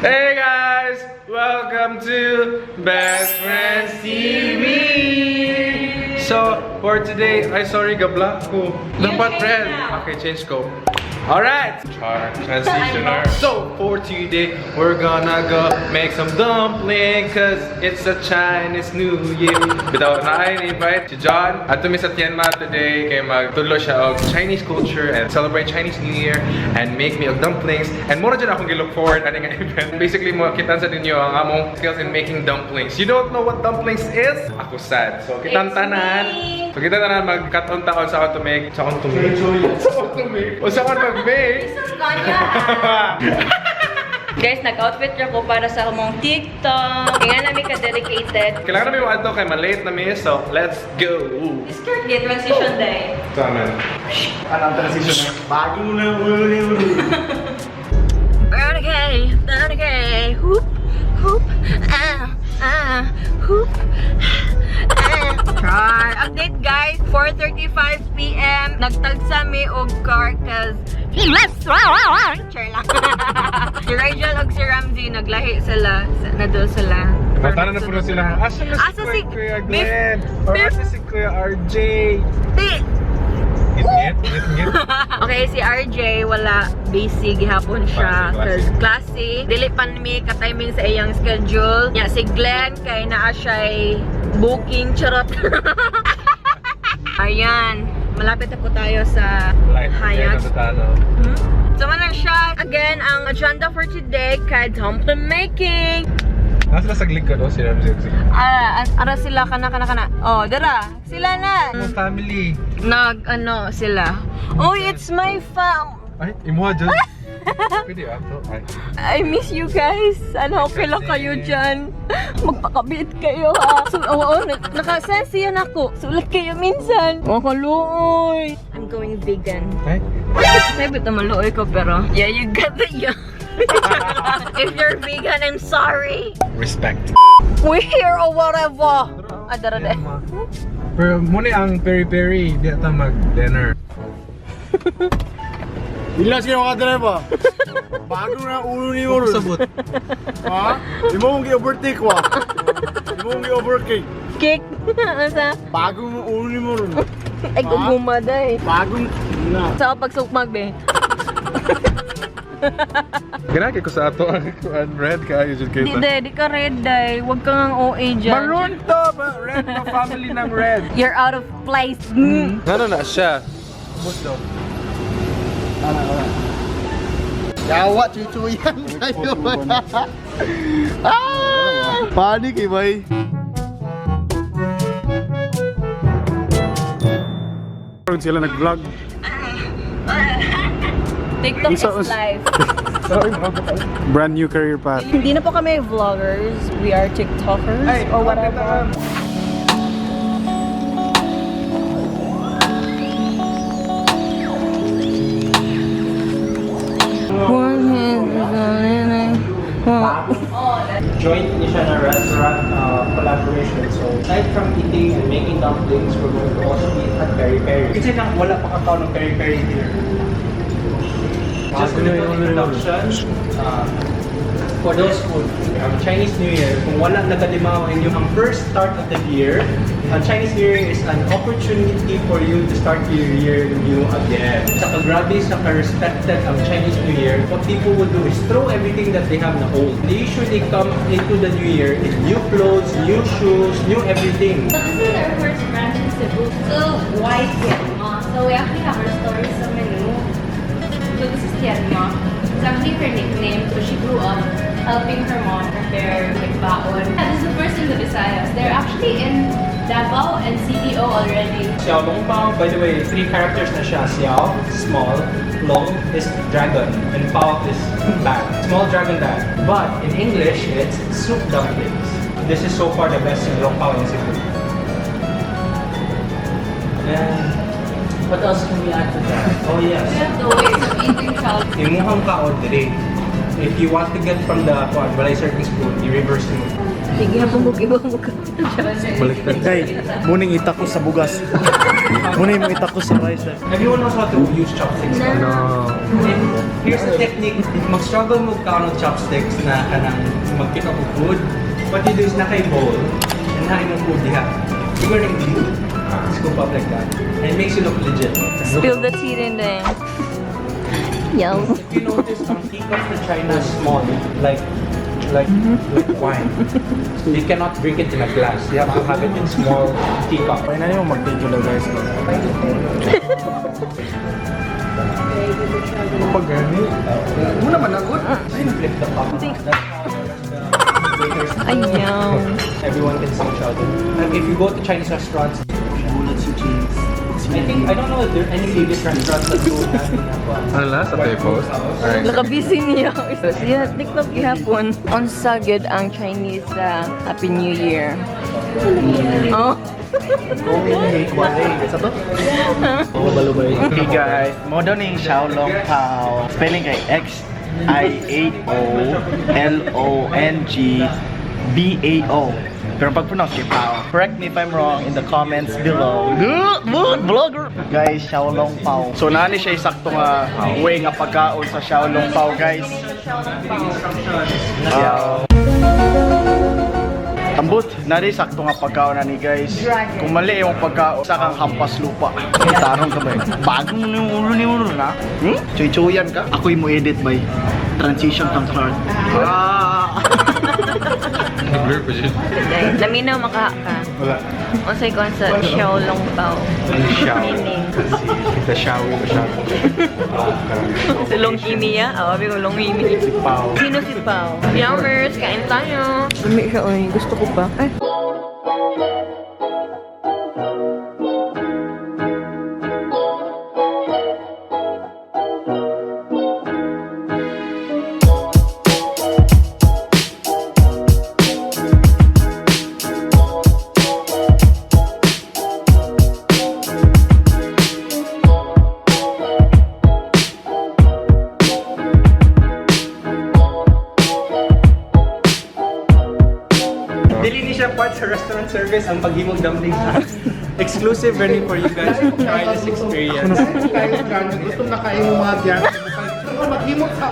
Hey guys! Welcome to Best Friends TV! So, for today, ay sorry, gabla ko. Dapat change red. now. Okay, change ko. Alright! Char, transitioner. So, for today, we're gonna go make some dumpling 'cause it's a Chinese New Year. Bitaw na ay invite si John. Adto mi sa Tianma today kay magtulo siya og Chinese culture and celebrate Chinese New Year and make me og dumplings. And mura dyan akong gi-look forward ani nga event. Basically, mo kita sa ninyo ang among skills in making dumplings. You don't know what dumplings is? Ako sad. So, kitang It's tanan. me. So, kita tanan mag-cut-on taon sa how to make. Sa how to make. Sa how to make. O sa how mag-make. Guys, nag-outfit ko para sa among TikTok. Kaya namin ka-dedicated. Kailangan namin yung adto kay malate na mi, so let's go! Skirt din, transition day. Sa amin. Anong transition na? Bago na uli uli. Okay, okay. Hoop, hoop, ah, ah, hoop, ah. Char. Update guys, 4:35 p.m. Nagtagsa mi og car 'cause Char lang. Si Rigel og si Ramsey naglahi sila, na doon sila. Matana na po na sila. Asa na si Asa si- Kuya Glenn? Or asa si Kuya RJ? Di. Ngit, ngit, ngit. Okay, si RJ wala, busy gihapon siya Klase, cause klase. Dili pa mi ka-timing sa iyang schedule. Nya si Glenn kay naa siya'y booking, charot. Ayan, malapit na po tayo sa Light. Hyatt. Tano. So man na siya. Again, ang agenda for today kay dumpling making. Nasa na sa likod, oh, si Ramsey. Ah, ara sila kana kana kana. Oh, dara. Sila na. Ang family. Nag ano sila. Oh, it's my fam. Ay, imuha dyan. Pwede ato. Ay. I miss you guys. Sana okay lang kayo dyan. Magpakabit kayo ha. So, oo, nakasense yan ako. Sulat kayo minsan. Oh, kaluoy. I'm going vegan. Ay. Sabi ito maluoy ko pero. Yeah, you got the yeah. If you're vegan, I'm sorry. Respect. We here or whatever. Ah, dara de. Pero muna ang peri-peri, di ata mag-dinner. Ilas kayo mga driver. Bago na ulo ni Oro. Sabot. Ha? Imo mong gi-overtake wa. Imo mong gi-overtake. Cake. Asa? Bago mo ulo ni Moro. Ay, guguma day. Bagong na. Sa pagsukmag be. Ganaki ko sa ato ang kuan, red kaayo jud Di, de, di ka red day. Huwag kang ang OA dyan. Maroon to! Red to, family ng red. You're out of place. Mm. Ano na siya? Yawa, chuchuyan kayo. Ah! Panic eh, bay. Sila nag-vlog. TikTok is life. Brand new career path. Hindi na po kami vloggers. We are TikTokers or whatever. Joint ni siya na restaurant collaboration. So, aside from eating and making dumplings, we're going to also eat at Peri Peri. Kasi nang wala pa kakao ng Peri Peri here. Just a little introduction. For those who, Chinese New Year, kung wala nagkalimaw ang inyong first start of the year, ang Chinese New Year is an opportunity for you to start your year new again. Saka grabe, saka respected ang Chinese New Year. What people would do is throw everything that they have na old. They usually come into the new year in new clothes, new shoes, new everything. So this is our first branch in Cebu. So why Tianma? So we actually have our story sa menu. So this is Tianma. It's actually her nickname. So she grew up helping her mom prepare like baon. Yeah, this is the first in the Visayas. They're actually in Davao and CDO already. Xiao Long Pao, by the way, three characters na siya. Xiao, small, Long is dragon, and Pao is bag. Small dragon bag. But in English, it's soup dumplings. This is so far the best in Long Pao in Cebu. And what else can we add to that? Oh yes. We have the ways of eating child. Imuhang kaon dire. If you want to get from the kuan, walay serving spoon, i-reverse mo. Sige, habang mo ibang mo ka. Baliktad. Hey, muning itak ko sa bugas. Muna yung itakos sa rice eh. Everyone knows how to use chopsticks. No. And here's the technique. If mag-struggle mo kaon og chopsticks na kanang mag-pick up og food, what you do is naa kay bowl and naa imong food diha. You gonna scoop up like that. And it makes you look legit. Spill the tea din din. Yes. If you notice, ang teacups in China is small, like wine. You cannot drink it in a glass. You have to have it in small teacup. Kaya na yung mag-thank you lang, guys. Pag gani. Muna man ako. Flip the cup. That's how the waiters, Ayaw. everyone can see each other. And if you go to Chinese restaurants, I think I don't know if there are any English restaurants that do have Ano last sa post? Alright. Nakabisi niya. Yeah, TikTok gihapon. Unsa gyud ang Chinese Happy New Year? Oh. Sa to? Hey guys, mo daw ning Xiaolong Pao. Spelling kay X I A O L O N G B A O. Pero pag pronounce kay Pao. Correct me if I'm wrong in the comments below. Good, good vlogger. Guys, Xiaolong Pao. So nani siya sakto nga way nga pagkaon sa Xiaolong Pao, guys. Yeah. Ambot, nari sakto nga pagkaon na ni, guys. Kung mali yung pagkaon, sa kang hampas lupa. Tarong ka ba? Bagong ni ulo ni ulo na. Hmm? Chuy-chuyan ka? Ako'y mo edit by transition kang Clark. Ah! Nag-blur pa siya. Laminaw maka ka. Wala. Unsay kon sa Xiaolong Pao? Xiao. Meaning. Si the Xiao ba siya? Si Long Imi ya? Oh, abi ko Long Imi. Si Pao. Sino si Pao? Yummers, kain tayo. Lami siya, oy. Gusto ko pa. Ay. Dili ni siya part sa restaurant service ang paghimog dumplings. Exclusive ready for you guys to try this experience. Gusto na kayo mga diyan. Maghimot sa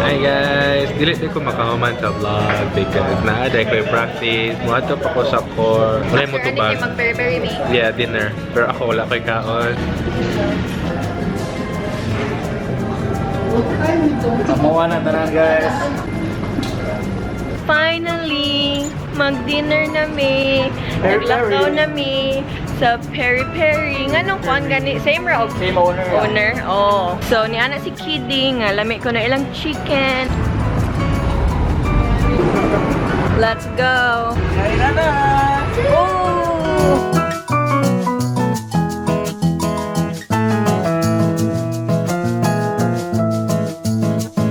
Hi guys! Dili di ko makahuman sa vlog because naa ko yung practice. Muadto pa ko sa core. Wala mo tubag. Mag-peri-peri me. Yeah, dinner. Pero ako wala ko'y kaon. Mawa na tanan, guys. Finally, mag-dinner na mi. Naglakaw na mi sa Peri Peri. Nganong kuan gani? Same ra og Same owner. owner. Oh. So ni ana si Kiddy nga lami ko na ilang chicken. Let's go. Kain na na! Oh!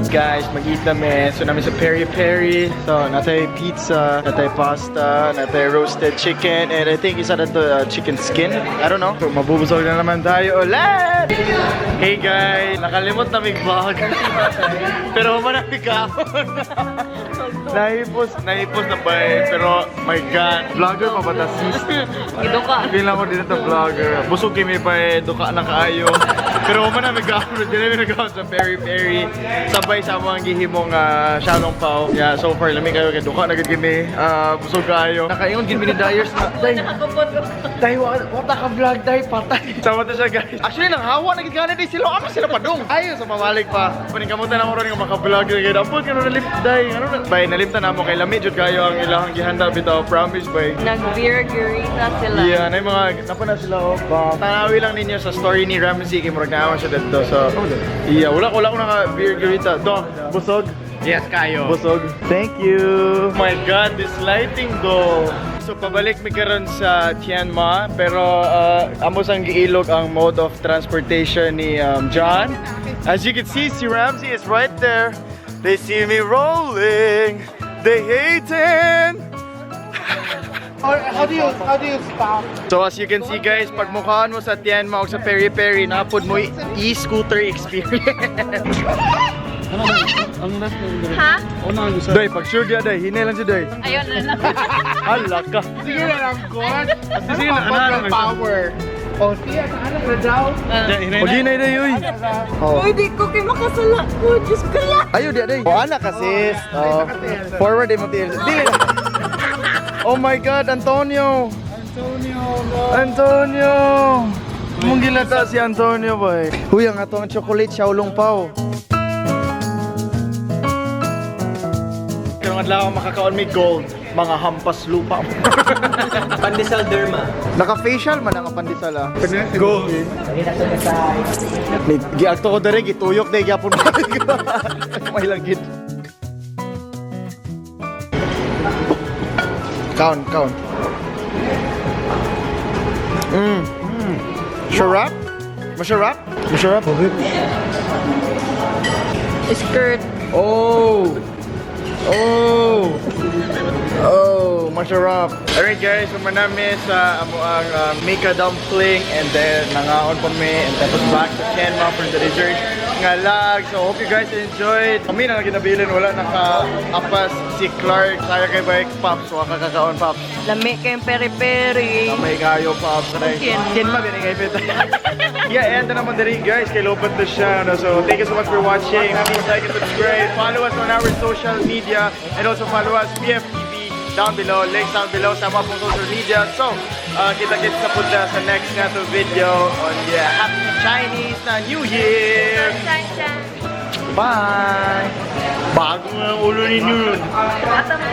Guys, mag-eat namin. So namin sa Peri Peri. So natay pizza, natay pasta, natay roasted chicken, and I think isa na to chicken skin. I don't know. So, mabubusog na naman tayo ulit! Hey guys, nakalimot na mig vlog. Pero human na mig kaon. Naipos, naipos na ba eh. Pero my God, vlogger pa ba ta sis? Giduka. Feel ako dito ta vlogger. Busog kami pa eh, duka na kaayo. Pero human na mig kaon, dili mi nagkaon sa Peri Peri. Sabay sa among gihimong Xiaolong Pao. Yeah, so far lami kayo kay duka na gud kami. Busog kaayo. Nakaingon gid mi ni Dyers na. Day, Nakakupot ko. day, wala ka vlog, day, patay. Sama to siya, guys. Actually, nanghawa na gid gani di sila. Ano sila padung? Ayo sa mamalik pa. Paningkamutan na mo ron nga maka-vlog na gid. Apod ka nalip, day. Ano na? Bay, nalimtan na mo kay lami jud kayo ang ilahang gihanda bitaw. Promise, bay. Nag-beer garita sila. Yeah, na yung mga napa na sila oh. Tanawi lang ninyo sa story ni Ramsey kay murag naawa siya dito. So, yeah, wala ko naka beer garita. Dong, busog. Yes, kayo. Busog. Thank you. My God, this lighting though. So pabalik mi karon sa Tianma pero amo sang giilog ang mode of transportation ni John. As you can see, si Ramsey is right there. They see me rolling. They hating. Or how do you stop? So as you can see guys, pag mukhaan mo sa Tianma o sa Peri Peri, napod mo e-scooter experience. Ha? Day, pag sure dia, day. Hinay lang siya, day. Ayun na lang. Hala ka. Sige na lang, coach. Sige na, ano power. O, siya, anak na daw. Pag hinay, day, uy. Oh. Uy, di ko kay makasala ko. Diyos ko lang. Ayo dia, day. Oh, anak ka, sis. Oh. Forward day mo tiil. Dili na. Oh my God, Antonio. Antonio, no. Antonio! Mong gilata si Antonio, boy. Huy, ang ato ang chocolate, Xiaolong Pao. Karong adlaw makakaon may gold, mga hampas lupa. Pandesal Derma. Naka-facial man ang pandesal ah. Gold. Giagto ko dere, gituyok day gyapon. May langgit. Count, count. Sharap? Masarap? Masarap? Skirt. Oh! Oh! Oh, masarap. Alright guys, so manami sa amo ang Mika dumpling and then nangaon pa mi and tapos back to Kenma for the dessert nga lag. So hope you guys enjoyed. Kami na ginabilin, wala naka-apas si Clark. Saya kay bike Pops, wa kakakaon Pops. Lami kayong peri-peri. Kamay kayo Pops. Kenma. Kenma binigay pita. Yeah, and na naman diri guys, kay lobat na siya. No? So thank you so much for watching. Please like and subscribe. Follow us on our social media and also follow us BFTV down below. Links down below sa mga pong social media. So, kita-kits na po na sa next nato video on, yeah, Happy Chinese na New Year! Bye! Bago nga ang ulo ninyo. Ata mo.